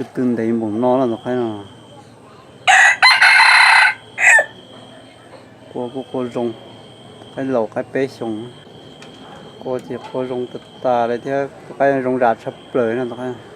Kwv tw ntev npaum no lawm tus qaib no. Qua kuj qua zoo, qaib laus qaib peb xyoos. Qua ces qua zoo tas tas li thiab, tus qaib zoo zam tshaj plaws no tus qaib.